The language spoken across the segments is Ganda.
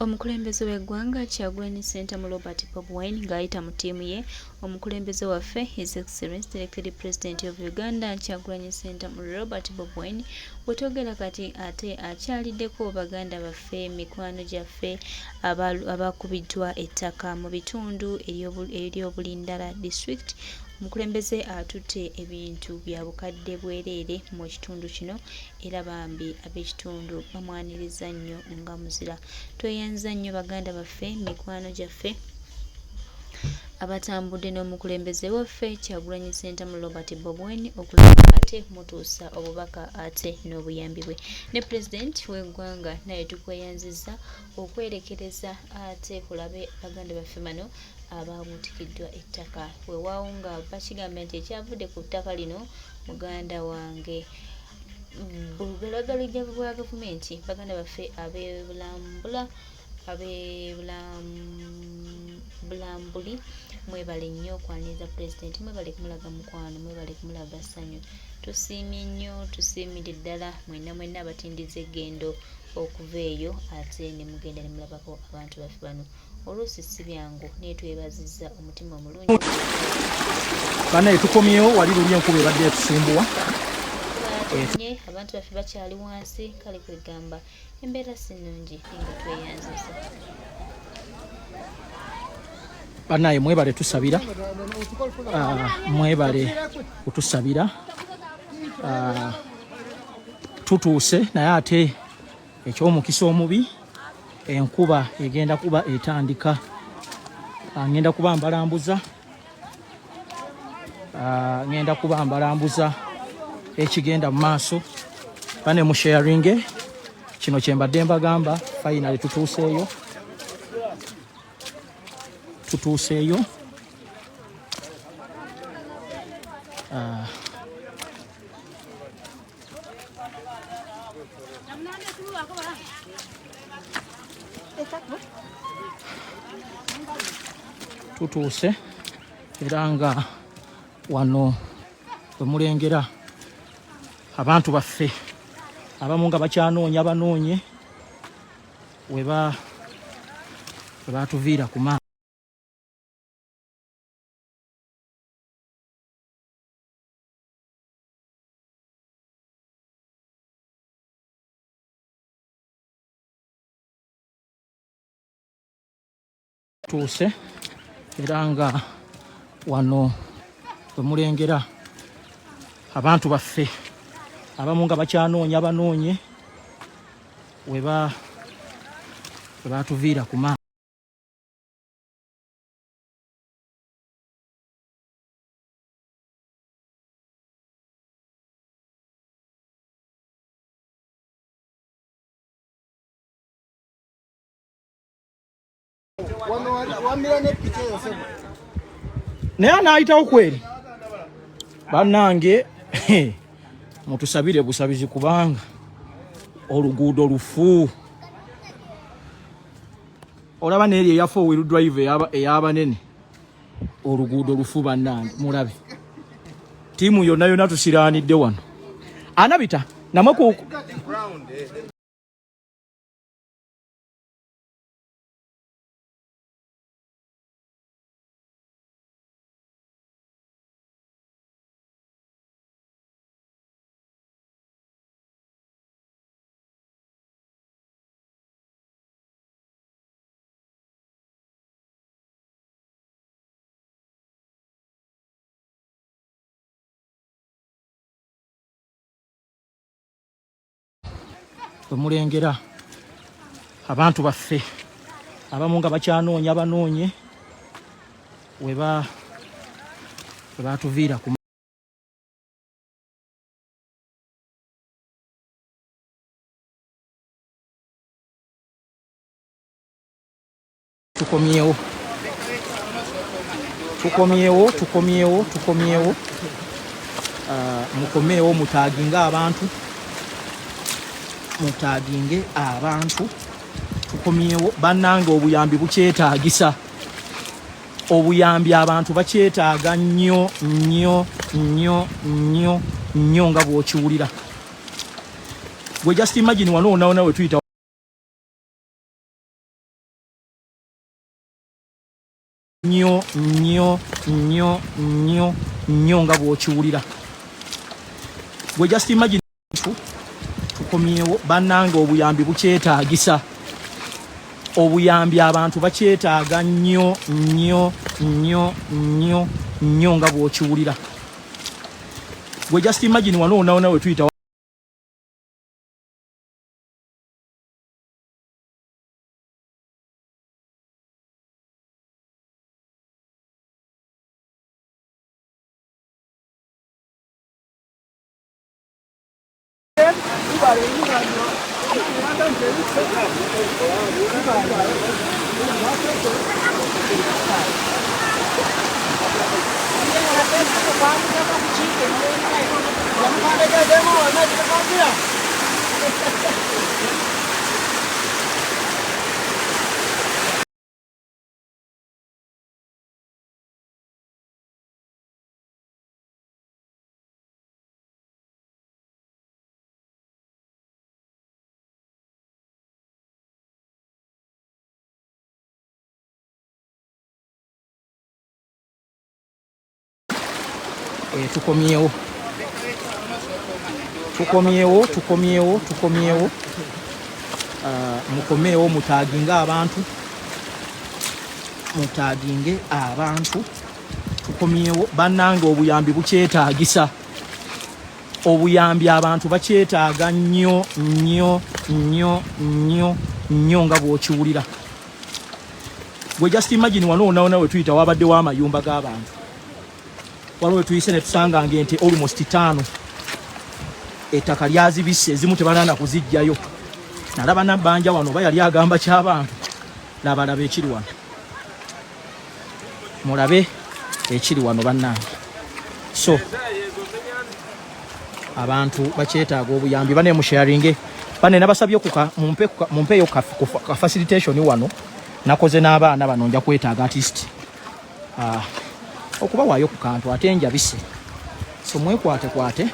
Omukulembeze w'eggwanga Kyagulanyi Ssentamu Robert Bobi Wine ng'ayita mu ttiimu ye, omukulembeze waffe His Excellency the Elected President of Uganda Kyagulanyi Ssentamu Robert Bobi Wine wetwogera kati ate akyaliddeko baganda baffe mikwano gyaffe abakubiddwa ettaka mu bitundu ery'Obulindala district. Omukulembeze atutte ebintu bya bukadde bwereere mu kitundu kino era bambi ab'ekitundu bamwanirizza nnyo nga muzira. Tweyanza nnyo baganda baffe, mikwano gyaffe abatambudde n'omukulembeze waffe Kyagulanyi Ssentamu Robert Bobi Wine okulaba ate mutuusa obubaka ate n'obuyambi bwe. Ne pulezidenti w'eggwanga naye tukweyanzizza okwerekereza ate kulabe baganda baffe bano abaabuutikiddwa ettaka. Weewaawo nga bakigambye nti ekyavudde ku ttaka lino muganda wange Bugalagalijja bwa gavumenti baganda baffe ab'e Bulambula ab'e Bulambuli mwebale nnyo okwaniriza pulezidenti mwebale kumulaga mukwano mwebale kumulaga ssanyu tusiimye nnyo tusiimidde ddala mwenna mwenna abatindiza eggendo okuva eyo ate ne mugenda ne mulabako abantu baffe bano. Oluusi si byangu naye twebazizza omutima omulungi. Banaye tukomyewo wali luli enkuba ebadde etusumbuwa. Nye abantu baffe bakyali wansi kale kwegamba embeera si nnungi nga tweyanziza. Banaye mwebale tusabira, mwebale kutusabira. Tutuuse naye ate Eky'omukisa omubi enkuba egenda kuba etandika, ngenda kuba mbalambuza, ngenda kuba mbalambuza ekigenda mu maaso. Bane mu sharinge kino kye mbadde mbagamba, finally tutuuseeyo, tutuuseeyo. Tutuuse era nga wano wemulengera abantu baffe abamu nga bakyanoonya banoonye webatuviira ku maaso. Tuuse era nga wano wemulengera abantu baffe abamu nga bakyanoonya banoonye webatuviira ku maaso. Naye anaayitawo kweri bannange, mutusabire busabizi kubanga oluguudo lufu. Olaba neeri eya four wheel drive ey'abanene, oluguudo lufu bannange. Mulabe ttiimu yonna yonna tusiraanidde wano anabita namwe ku Bwe mulengera abantu baffe abamu nga bakyanoonya banoonye webatuviira ku tukomyewo, tukomyewo, tukomyewo, tukomyewo. Mukomeewo mutaginge abantu, mutaginge abantu, tukomyewo bannange. Obuyambi bukyetaagisa, obuyambi abantu bakyetaaga nnyo nnyo nnyo nnyo nnyo nga bw'okiwulira gwe. Just imagine wano wonawona we tuyita. Nnyo nnyo nnyo nnyo nnyo nga bw'okiwulira. Gwe just imagine tukomyewo bannange, obuyambi bukyetaagisa, obuyambi abantu bakyetaaga nnyo nnyo nnyo nnyo nnyo nga bw'okiwulira. Gwe just imagine wano wonawona we tuyita. Tukomyewo, tukomyewo, tukomyewo, tukomyewo. Mukomeewo, mutaginge abantu, mutaginge abantu. Tukomyewo bannange, obuyambi bukyetaagisa, obuyambi abantu bakyetaaga nnyo nnyo nnyo nnyo nnyo nga bw'okiwulira. Gwe just imagine wano wonawona we tuyita wabaddewo amayumba g'abantu. Waliwo wetuyise ne tusanga ng'ente almost ttaano ettaka lyazibisse, ezimu tebanaana kuzijjayo. Nalaba nabbanja wano oba yali agamba ky'abantu. Laba, laba ekiri wano, mulabe ekiri wano bannange. So abantu bakyetaaga obuyambi bane, musharinge bane. Nabasabye kuka mumpeeyo ka facilitation wano nakoze n'abaana bano. Nja kwetaaga at least okubawaayo ku kantu ate njabise. So mwekwate kwate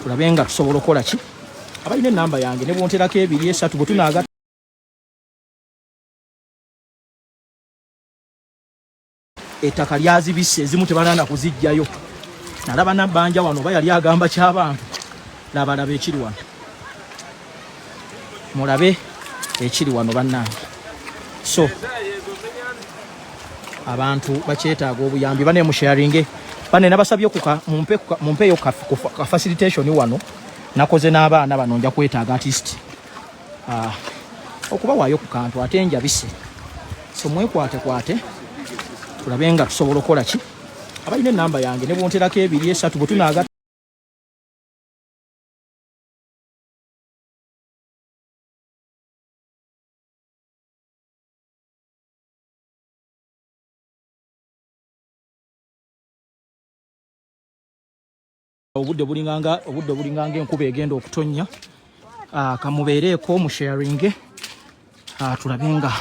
tulabe nga tusobola okukola ki. Abalina enamba yange ne bwonterako ebiri esatu bwe tunaaga. Ettaka lyazibisse, ezimu tebanaana kuzijjayo. Nalaba nabbanja wano oba yali agamba ky'abantu. Laba, laba ekiri wano, mulabe ekiri wano bannange. So abantu bakyetaaga obuyambi bane, musharinge bane. Nabasabye mumpeeyo ka facilitation wano nakoze n'abaana bano. Nja kwetaaga at least okubawaayo ku kantu ate njabise. So mwekwate kwate tulabe nga tusobola okukola ki. Abalina enamba yange ne bwonterako ebiri esatu bwe tunaaga. Obudde bulinganga enkuba egenda okutonnya. Kamubeereeko musharinge, tulabe nga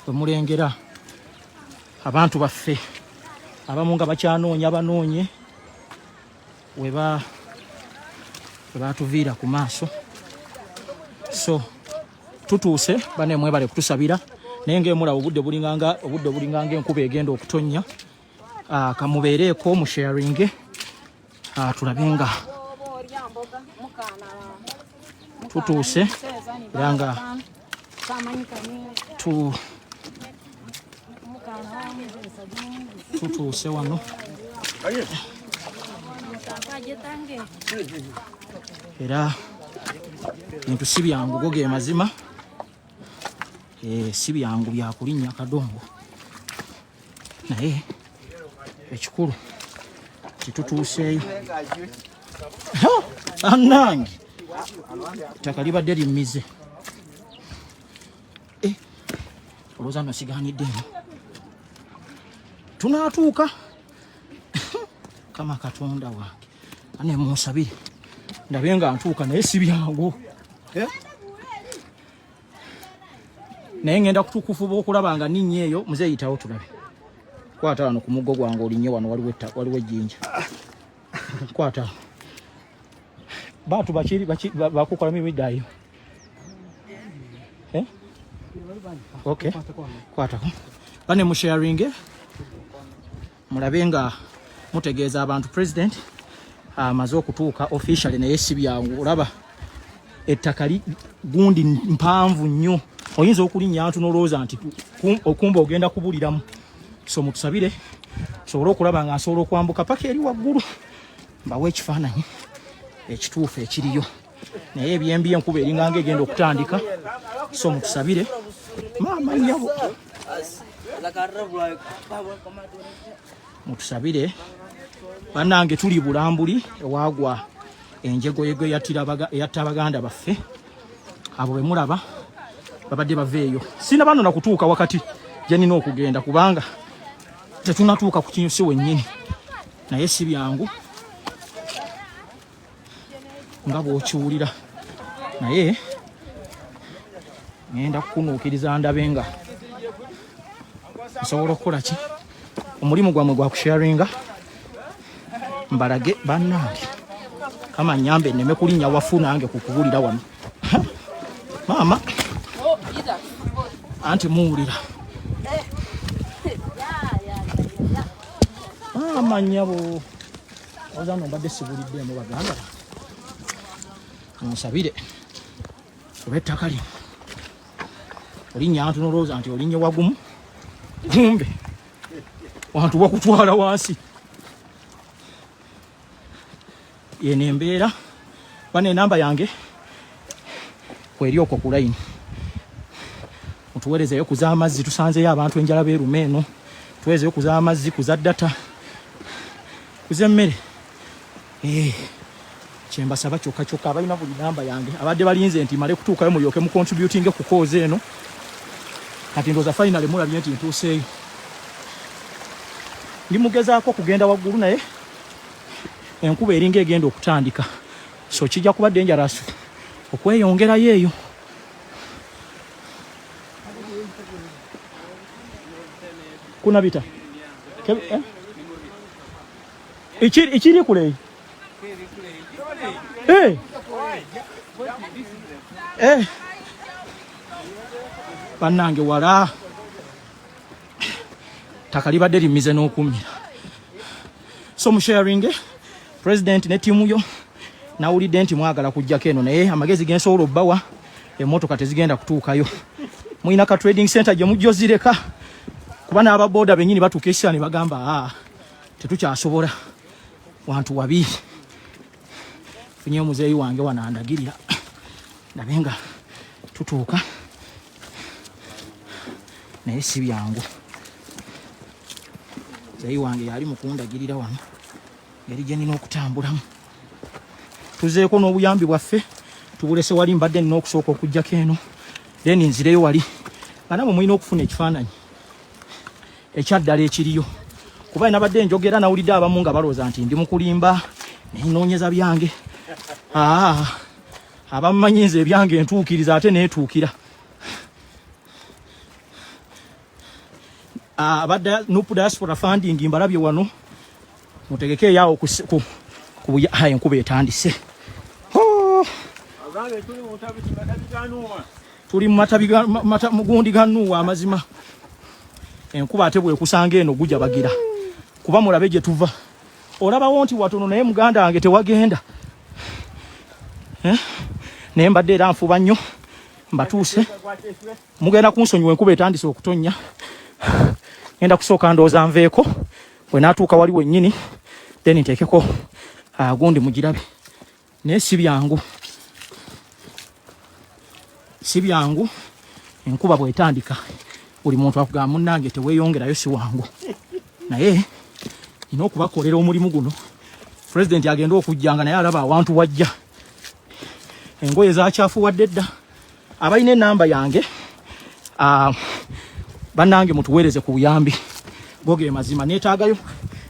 bwe mulengera abantu baffe abamu nga bakyanoonya, banoonye weba webatuviira ku maaso. So tutuuse bane, mwebale kutusabira. Naye ngaemulaba obudde bulinganga enkuba egenda okutonnya. Kamubeereeko musharinge, tulabe nga tutuuse era nga tutuuse wano. Era bintu si byangu, go ge mazima. Si byangu byakulinnya kadongo, naye ekikulu titutuuseeyo. Annange, ettaka libadde limmize. Eh, olowooza nno sigaanidde eno tunaatuuka? Kama Katonda wange, ane munsabire ndabe nga ntuuka, naye si byangu. Eh? Naye ngenda kutukufuba okulaba nga ninnya eyo. Muzeeyi, yitawo tulabe. Kwata wano ku muggo gwange olinnye wano, waliwo waliwo ejjinja. Kwata. Bantu bakiri bakukola mimiddayo. Eh? Okay. Kwatako. Bane musharinge mulabe nga mutegeeza abantu president amaze okutuuka officially, naye si byangu. Olaba ettaka gundi mpanvu nnyo, oyinza okulinnya ntu nolowooza nti okumba ogenda kubuliramu. So mutusabire sobole okulaba nga nsobola okwambuka paka eri waggulu, mbawe ekifaananyi ekituufu ekiriyo. Naye ebyembi, enkuba eringanga egenda okutandika, so mutusabire. Maama nyabo, mutusabire bannange. Tuli Bulambuli ewagwa enjegoyego eyatta baganda baffe. Abo bemulaba babadde bava eyo. Sina bano nakutuuka wakati gye nina okugenda kubanga tetunatuuka ku kinyusi wennyini, naye si byangu nga bw'okiwulira. Naye ngenda kukunuukiriza ndabe nga nsobola okukola ki. Omulimu gwammwe gwa kusharinga mbalage. Bannange, kama nyambe nneme kulinnya wafu nange ku kubulira wano. Maama, anti muwulira. Maama nnyabo, oza no mbadde sibuliddemu. Baganda, munsabire kuba ettaka lino olinnya ntu nolowooza nti olinnye wagumu, kumbe wantu wakutwala wansi. Yeno embeera. Bano enamba yange kweri okwo ku line, mutuweerezeyo ku z'amazzi. Tusanzeyo abantu enjala beeruma eno. Tuweerezeyo ku z'amazzi, ku za data, ku z'emmere. Eh, kyembasaba kyokka kyokka, abalina buli namba yange, abadde balinze nti male kutuukayo mulyoke mucontributinge ku cause eno, kati ndowooza finally mulabye nti ntuuseeyo. Ndi mugezaako kugenda waggulu, naye enkuba eringa egenda okutandika, so kijja kuba dangerous okweyongerayo eyo. Kunabita. Eh? Ikiri kule. Eh. Eh. Bannange, wala ttaka libadde limize n'okumira. So musharinge. President ne ttiimu yo, nawulidde nti mwagala kujjako eno, naye amagezi gensobola obbawa, emmotoka tezigenda kutuukayo. Mulina ka trading center gye mujja ozireka, kuba n'ababooda bennyini batuuka ekiseera ne bagamba, aa, tetukyasobola, wantu wabi. Funye omuzeeyi wange wano andagirira ndabe nga tutuuka, naye si byangu. Muzeeyi wange yali mukundagirira wano ngeri gye nina okutambulamu. Tuzeeko n'obuyambi bwaffe tubulese wali. Mbadde nina okusooka okugjako eno, then nzireyo wali nga namwe mulina okufuna ekifaananyi ekyaddala ekiriyo, kuba nabadde njogera nawulidde abamu nga balowooza nti ndi mukulimba nenoonyeza byange. Aa, abamumanyi nze ebyange ntuukiriza ate neetuukira. Abadde NUP diaspora funding mbalabye wano, mutegeke eyawo ku enkuba etandise. Oh! Tuli mu matabi mugundi ga Nuuwa. Amazima, enkuba ate bwekusanga eno gujabagira, kuba mulabe gye tuva. Olabawo nti watono, naye muganda wange tewagenda. Eh? Naye mbadde era nfuba nnyo mbatuuse. Mugenda kunsonyiwa, enkuba etandise okutonnya. Ngenda kusooka ndowooza nveeko, bwe naatuuka wali wennyini then nteekeko agundi mugirabe. Naye si byangu, si byangu. Enkuba bwetandika buli muntu akugamba, munnange teweeyongerayo, si wangu. Naye nina okubakolera omulimu guno. Pulezidenti agenda okujjanga naye alaba awantu wajja engoye zakyafuwadde dda. Abalina enamba yange, bannange mutuweereze ku buyambi. Go ge mazima, neetaagayo.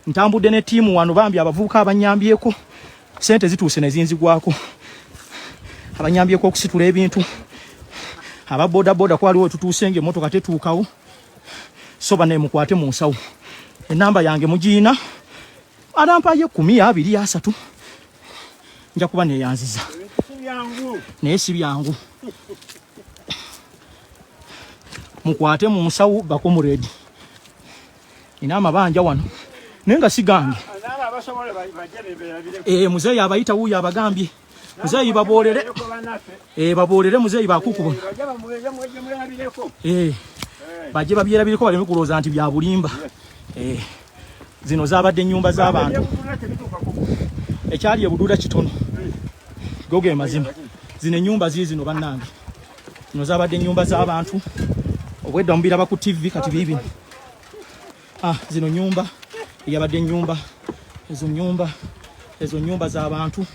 Ntambudde ne ttiimu wano, bambi abavubuka abanyambyeko, sente zituuse ne zinzigwako, abanyambyeko okusitula ebintu. Aba bodaboda kwaliwo tutuuse nga emmotoka tetuukawo. So banaye mukwate mu nsawo, enamba yange mugiina, anampayo 10, 20, 30, nja kuba neyanziza, naye si byangu. Mukwate mu nsawo bakomuredi, nina amabanja wano naye nga si gange. Muzeeyi abayita wuuyo abagambye, muzeeyi baboolere, baboolere muzeeyi bakukubona, bajje babyerabireko baleme kulowooza nti bya bulimba. Zino zabadde ennyumba z'abantu. Ekyali ebududa kitono, go ge mazima. Zino ennyumba ziizino bannange, zino zabadde ennyumba z'abantu, obwedda mubiraba ku TV, kati biibino. Zino nyumba eyabadde ennyumba, ezo nyumba, ezo nyumba z'abantu.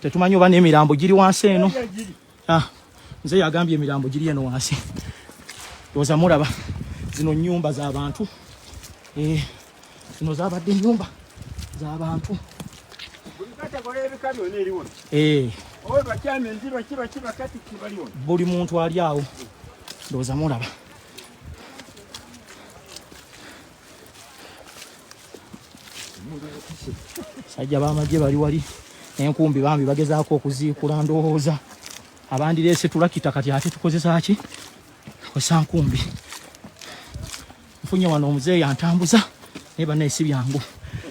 Tetumanyi oba n'emirambo giri wansi eno. Nze yagambye emirambo giri eno wansi. Ndowooza mulaba zino nyumba z'abantu. Zino zabadde ennyumba z'abantu. Buli muntu ali awo, ndowooza mulaba. Sajja b'amagye bali wali n'enkumbi, bambi bagezaako okuziikula. Ndowooza abandireese tulakita, kati ate tukozesa ki? Tukozesa nkumbi. Nfunye wano omuzeeyi antambuza, naye bannaye si byangu.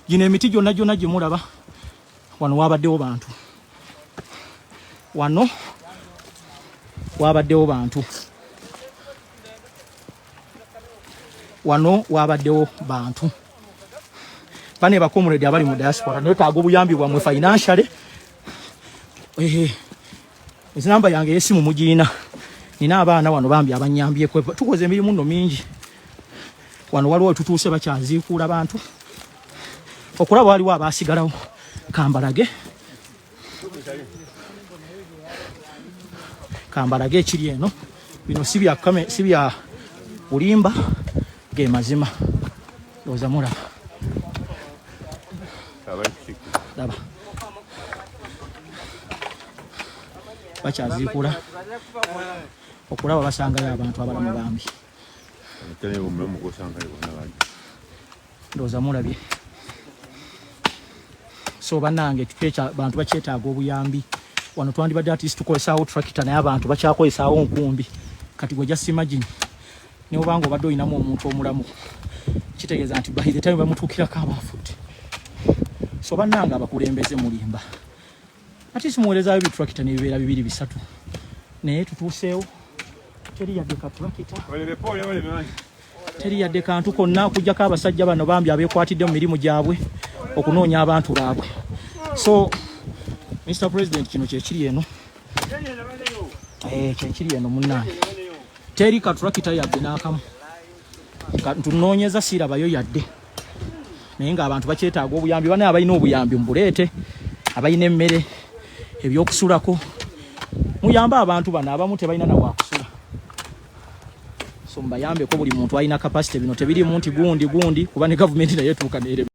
Gino emiti gyonna gyonna gye mulaba wano wabaddewo bantu, wano wabaddewo bantu, wano wabaddewo bantu. Bane bakomuredi abali mu diaspora, netaaga obuyambi bwammwe financially. Ezinamba yange ey'essimu mugiina. Nina abaana wano bambi abanyambyeko, tukoze emirimu nno mingi wano. Waliwo tutuuse bakyaziikuula bantu okulaba waliwo abaasigalawo. Kambalage, kambalage ekiri eno. Bino si bya si bya bulimba, ge mazima. Ndowooza mulaba, laba bakyaziikula okulaba basangayo abantu abalamu bambi. Ndowooza mulabye. So bannange, bantu bakyetaaga obuyambi. Wano twandibadde at least tukozesaawo tractor, naye abantu bakyakozesaawo nkumbi. Kati gwe just imagine, ne obanga obadde olinamu omuntu omulamu, kitegeeza nti by the time bamutuukirako aba afudde. So bannange abakulembeze, mulimba, at least muweerezaayo bitrakita nebibeera bibiri bisatu, naye tutuuseewo teri yadde ka tractor, teri yadde kantu konna, okuggyako abasajja bano bambi abeekwatidde mu mirimu gyabwe okunoonya abantu baabwe. So Mr President, kino kyekiri eno, kyekiri eno munnange. Teri katrakita yadde n'akamu. Tunoonyeza siirabayo yadde, naye ng'abantu bakyetaaga obuyambi. Bana abalina obuyambi mubuleete, abalina emmere, ebyokusulako, muyambe abantu bano. Abamu tebalina nawakusula, so mubayambeko. Buli muntu alina capacity. Bino tebirimu nti gundi gundi, kuba ne gavumenti naye etuuka nerema.